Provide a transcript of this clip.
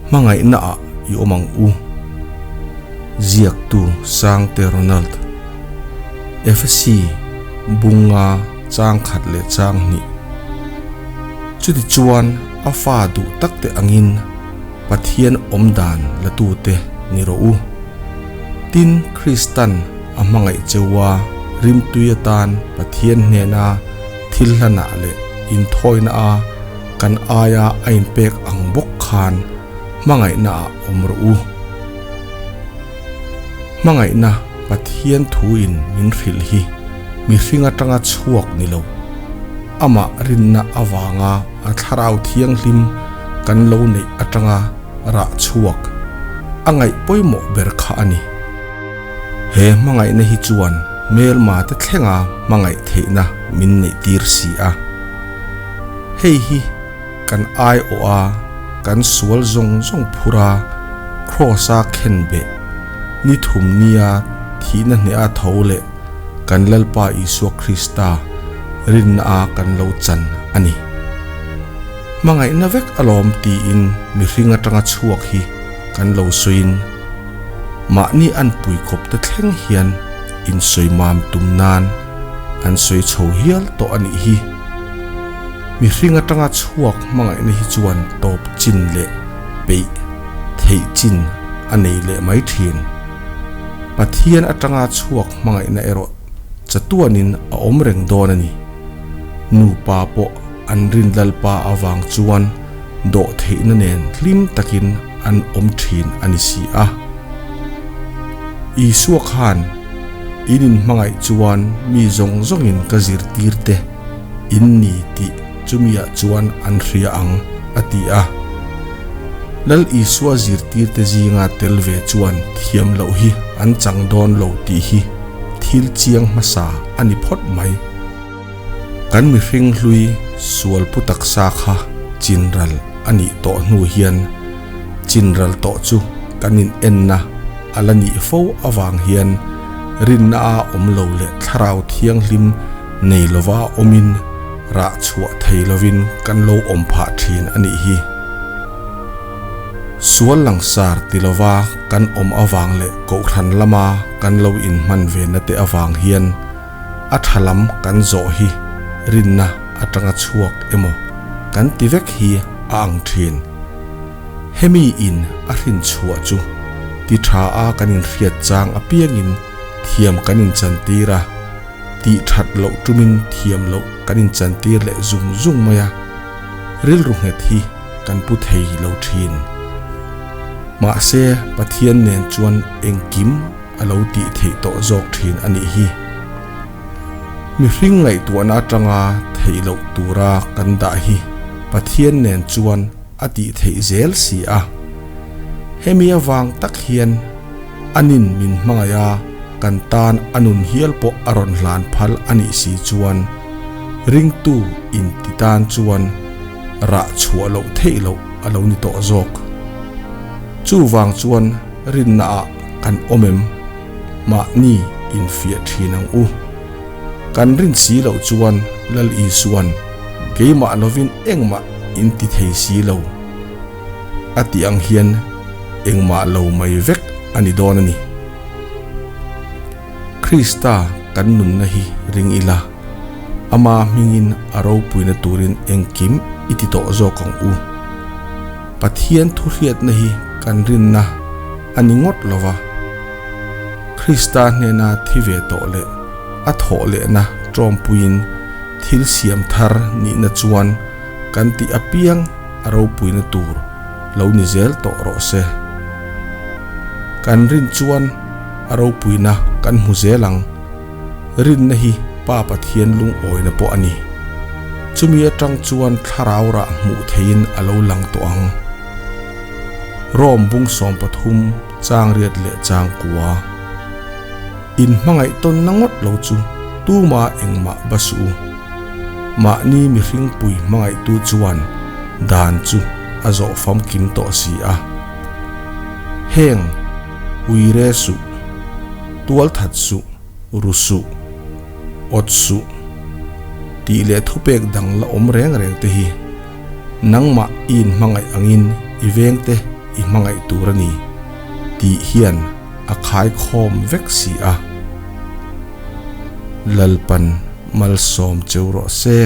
Hmangaihna ah i awm ang u. Ziaktu Sangte Ronald. Efesi bunga chang khat leh chang hnih. Chutichuan a fa duh takte angin Pathian awm dan latute ni rawh u. Tin, Kristan a hmangaih cheua rimtui atan Pathian hnena thil hlanah leh inthawina a kan aia a inpek ang bawk khan hmangaihna ah awm rawh u. Hmangaihna Pathian thuin min hrilh hi mihring atanga chhuak ni lo, amah rinna avanga a thlarau thianghlim kan lo neih atanga rah chhuak a ngaih pawimawh ber kha a ni. He hmangaihna hi chuan hmelma te thlenga hmangaih theihna min neih tir si a. Hei hi kan aiawh a, kan sual zawng zawng phur a, Kraws-a khen beh, ni thum nia thihna hneha tho leh kan Lalpa Isua Krista rinna a kan lo chan a ni. Hmangaihna vek alawm tiin mihring atanga chhuak hi kan lo sawiin mahni an puikhawp te thleng hian insawi mam tum nan an sawi chho hial tawh a nih hi. Mihring atanga chhuak hmangaihna hi chuan tawp chin leh peih theih chin a nei leh mai thin. Pathian atanga chhuak hmangaihna erawh chatuanin a awm reng dawn a ni. Nupa pawh an rin Lalpa avang chuan dawh theihna nen hlim takin an awm thin a ni si a. Isua khan in inhmangaih chuan mi zawng zawngin ka zirtir te in ni tih chumiah chuan an hria ang, a ti a. Lal Isua zirtirte zinga tel ve chuan thiam loh hi an chang dawn lo tih hi thil chiang hmasa a ni phawt mai. Kan mihring hlui sual pu taksa kha chinral a nih tawh hnu hian chinral tawh chu kan in enna a la nih fo avang hian rinna a awm lo leh thlarau thianghlim nei lova awmin rah chhuah thei lovin kan lo awm phah thin a nih hi. Sual langsar ti lova kan awm avang leh kohhran lama kan lo inhman ve na te avang hian a tha lam kan zawh hi rinna atanga chhuak emaw kan ti vek hi a ang thin. Hemi in a hrin chhuah chu ti tha a kan inhriat chang apiangin thiam kan inchantir a, tih that loh tumin thiam loh kan inchantir leh zung zung mai a, rilru nghet hi kan pu thei lo thin. Mahse Pathian nen chuan engkim a lo tih theih tawh zawk thin a nih hi. Mihring ngaihtuahna atanga theih loh tura kan dah hi Pathian nen chuan a tih theih zel si a. Hemi avang tak hian anin min hmangaih a, kan tan a nun hial pawh a rawn hlan phal a nih si chuan ringtu inti tan chuan rah chhuah loh theih loh a lo ni tawh zawk. Chuvang chuan rinna ah kan awm em? Mahni infiah thin ang u. Kan rin si loh chuan Lal Isuan keimah lovin engmah in ti thei si lo a tih ang hian engmah lo mai vek a ni dawn a ni. Krista kan nunna hi ring ila, ama hmingin a ropuina turin engkim i ti tawh zawk ang u. Pathian thuhriatna hi kan rinna a ni ngawt lo va, Krista hnena thi ve tawh leh a thawh lehna ṭawmpuiin thil siam thar nihna chuan kan tih apiang a ropuina tur lo ni zel tawh rawh se. Kan rin chuan a ropuina kan hmu zel ang. Rinna hi Pa Pathian lungawina pawh a ni. Chumi atang chuan thlarau rah hmuh theihin a lo lang tawh ang. Rome bung 13 chang riat leh chang kua. In hmangaih tawnna ngawt lo chu tuma engmah ba suh u. Mahni mihring pui hmangaihtu chuan dan chu a zawh famkim tawh si a. Heng uire suh. Tual that suh, ru suh, awt suh tih leh thupek dang la awm reng reng te hi nangmah i inhmangaih angin i veng te i hmangaih tur a ni tih hian a khaikhawm vek si a. Lalpan malsawm cheu rawh se.